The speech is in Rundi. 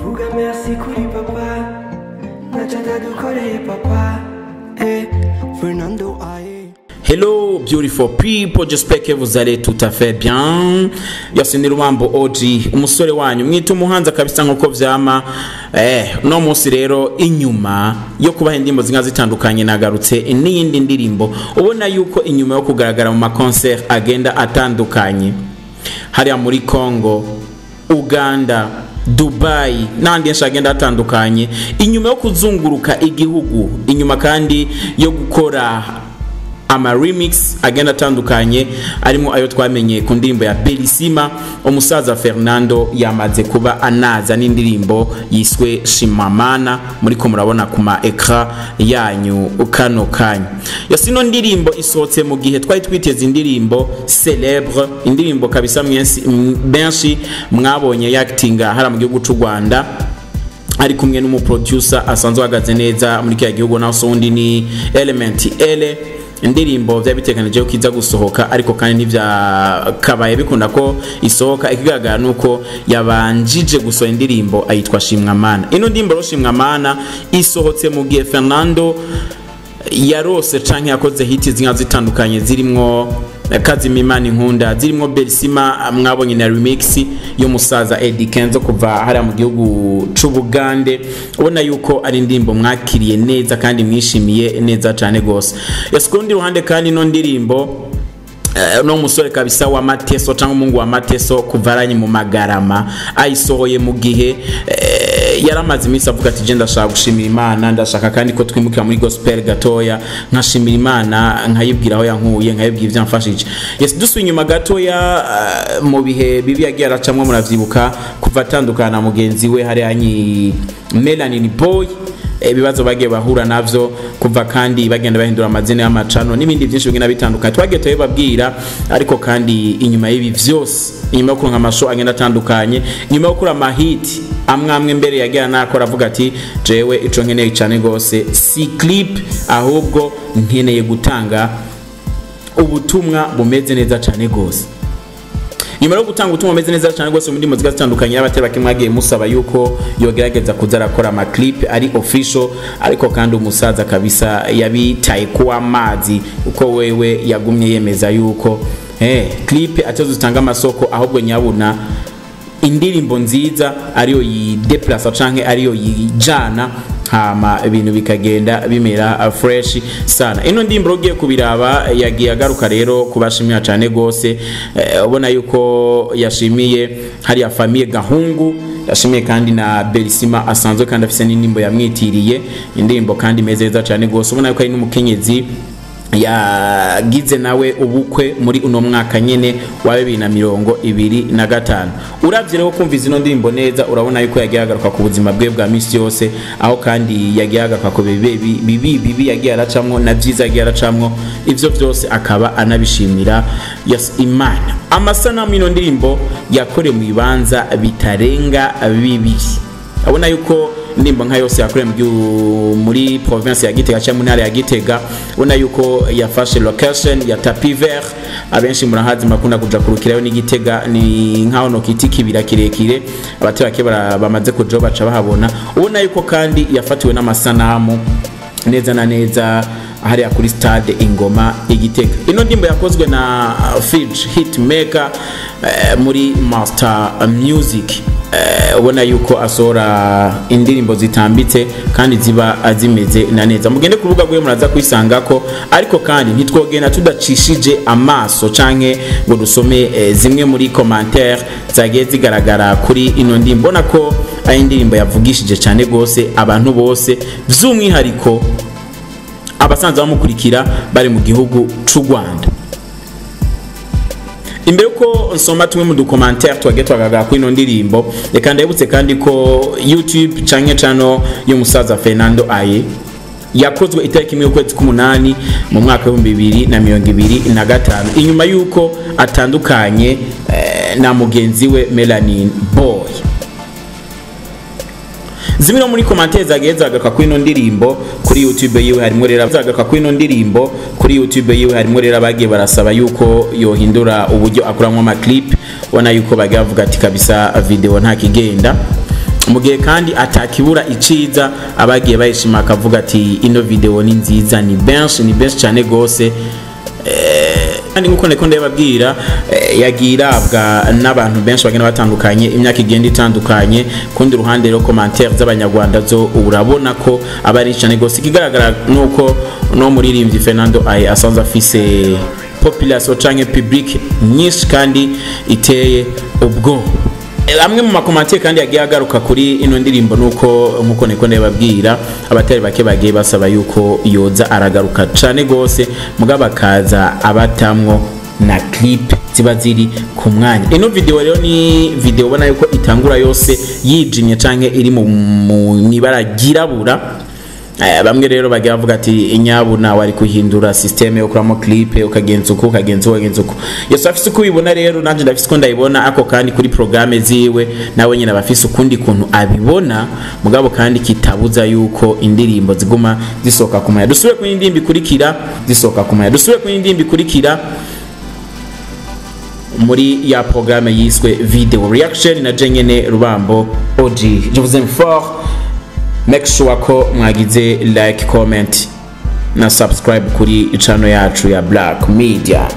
Vuga merci kuri papa, ntacyo atadukoreye papa. Fernando aye. Hello beautiful people, j'espère que vous allez tout à fait bien. Yose ni Rubambo OG, umusore wanyu mwita umuhanzi kabisa nkuko vyama. No munsi rero, inyuma yo kubaha indirimbo zinga zitandukanye, nagarutse n'iyindi ndirimbo. Ubona yuko inyuma yo kugaragara mu ma concert agenda atandukanye hariya muri Congo, Uganda, Dubai n'ahandi henshi agenda atandukanye, inyuma yo kuzunguruka igihugu, inyuma kandi yo gukora ama remix agenda atandukanye arimo ayo twamenye ku ndirimbo ya Belisima, umusaza Fernando yamaze kuba anaza n'indirimbo yiswe Shimamana, muriko murabona ku ma écran yanyu kano kanya. Yasino ndirimbo isohotse mu gihe twari twiteze indirimbo célèbre, indirimbo kabisa mwensi benshi mwabonye yaktinga hara mu gihugu c'u Rwanda, ari kumwe n'umu producer asanzwe ahagaze neza muri kiriya gihugu, naho so undi ni Element Ele. Indirimbo byari bitekanije ko iza gusohoka, ariko kandi ntibyakabaye bikunda ko isohoka. Ikigaragara nuko yabanjije gusohora indirimbo ayitwa Shimwamana. Ino ndirimbo rero Shimwamana isohotse mu gihe Fernando yarose canke yakoze hit zinga zitandukanye, zirimwo Kazima Imana Inkunda, zirimwo Belisima mwabonye na remix y'umusaza Eddie Kenzo kuva hariya mu gihugu c'Ubugande. Ubona yuko ari indirimbo mwakiriye neza kandi mwishimiye neza cane gose. Yes, ku rundi ruhande kandi ino ndirimbo, no musore kabisa wa Mateso cyangwa umungu wa Mateso kuva aranye mu Magarama, ayisohoye mu gihe yaramaze iminsi avuga ati: "Je ndashaka gushimira Imana, ndashaka kandi ko twimukira muri gospel gatoya, nkashimira Imana, nkayibwira aho yankuye, nkayibwira ibyo yamfashije." Yes, dusuye inyuma gatoya, mu bihe bibi yagiye aracamwo, muravyibuka kuva atandukana na mugenzi we hariya nyi Melanin Boy, ibibazo bagiye bahura navyo kuva kandi bagenda bahindura amazina y'amacano n'ibindi byinshi bigenda bitandukanye twagiye turabibabwira. Ariko kandi inyuma y'ibi vyose, inyuma yo kuronka amasho agenda atandukanye, inyuma yo gukora ama hit amwe amwe mbere yagira nakora, avuga ati: "Jewe ico nkeneye cyane gose si clip, ahubwo nkeneye gutanga ubutumwa bumeze neza cyane gose." Nyuma yo gutanga ubutumwa bumeze neza cyane rwose mu ndimi zitandukanye, y'abatari bake mwagiye musaba yuko yogerageza kuza arakora ama clip ari official. Ariko kandi umusaza kabisa yabitaye kuwa amazi, uko wewe yagumye yemeza yuko clip atazo zitanga amasoko, ahubwo nyabuna indirimbo nziza ariyo yideplasa canke ariyo yijana, hama ibintu bikagenda bimera fresh sana. Ino ndirimbo ugiye kubiraba yagiye agaruka rero kubashimira cyane gose. Ubona yuko yashimiye hariya famille Gahungu, yashimiye kandi na Belisima asanzwe kandi afise n'indirimbo yamwitiriye, indirimbo kandi imeze neza cyane gose. Ubona yuko ari n'umukenyezi yagize nawe ubukwe muri uno mwaka nyene wa 2025. Uravye rero kumva zino ndirimbo neza, urabona yuko yagiye agaruka ku buzima bwe bwa misi yose, aho kandi yagiye agaruka ku bibi bibi bibi yagiye aracamwo na vyiza yagiye aracamwo, ivyo vyose akaba anabishimira, yes, Imana. Amasanamu ino ndirimbo yakorewe mu bibanza bitarenga bibiri. Abona yuko indirimbo nka yose yakorewe muri province ya Gitega cyangwa mu ntara ya Gitega. Ubona yuko yafashe location ya Tapis Vert, abenshi murahazi, murakunda kuja kurukirayo, ni Gitega, ni nkaho no kiti kibira kirekire, abatari bake bamaze kuja baca bahabona. Ubona yuko kandi yafatiwe n'amasanamu neza na neza hariya kuri stade Ingoma i Gitega. Ino ndirimbo yakozwe na Fidge Hitmaker muri Master Music. Ubona yuko asohora indirimbo zitambitse kandi ziba zimeze na neza. Mugende ku rubuga rwe muraza kwisangako. Ariko kandi ntitwogenda tudacishije amaso canke ngo dusome zimwe muri commentaire zagiye zigaragara kuri ino ndirimbo. Mbona ko ari indirimbo yavugishije cyane gose abantu bose, by'umwihariko abasanzwe bamukurikira bari mu gihugu c'u Rwanda. Imbere ko nsoma tumwe mu du commentaire twagiye twagaragara kuri ino ndirimbo, reka ndabutse kandi ko YouTube canke channel y'umusaza Fernando Aye yakozwe itariki 1 y'ukwezi k'umunani mu mwaka wa 2025, inyuma y'uko atandukanye na mugenzi we Melanin Boy. Zimwe muri commentaire zagiye zagaruka kuri ino ndirimbo kuri YouTube yiwe, harimo rero zagaruka kuri ino ndirimbo kuri YouTube yiwe, harimo rero abagiye barasaba yuko yohindura uburyo akuramo ama clip. Ubona yuko bagiye bavuga ati: "Kabisa video nta kigenda." Mu gihe kandi atakibura iciza, abagiye bayishima akavuga ati ino video ni nziza, ni benshi, ni benshi cyane gose. Kandi nkuko ndiko ndababwira, yagiye irabwa n'abantu benshi bagenda batandukanye, imyaka igenda itandukanye. Kundi ruhande rero, commentaire z'abanyarwanda zo urabona ko aba ari cyane gose. Ikigaragara nuko no muririmbyi Fernando Aye asanzwe afise population canke public nyinshi kandi iteye ubwo. Amwe mu ma commentaires kandi yagiye agaruka kuri ino ndirimbo nuko, nkuko niko ndababwira, abatari bake bagiye basaba yuko yoza aragaruka cane gose, mugabo akaza abatamwo na clip ziba ziri ku mwanya. Ino video rero ni video ubona yuko itangura yose yijimye canke iri mu ibara ryirabura. Bamwe rero bagiye bavuga ati inyabuna wari kuhindura système yo kuramo clip, ukagenza uko, ukagenza uko, ukagenza uko. Yesu afise uko ubibona rero, nanje ndafise uko ndayibona. Ako kandi kuri programme ziwe nawe nyine abafise ukundi kuntu abibona, mugabo kandi kitabuza yuko indirimbo ziguma zisohoka ku mwanya. Dusubire ku indirimbo ikurikira, zisohoka ku mwanya. Dusubire ku indirimbo ikurikira muri ya programme yiswe video reaction na jenyene Rubambo OG. Je vous aime fort. Make sure ko mwagize like, comment na subscribe kuri channel yacu ya Black Media.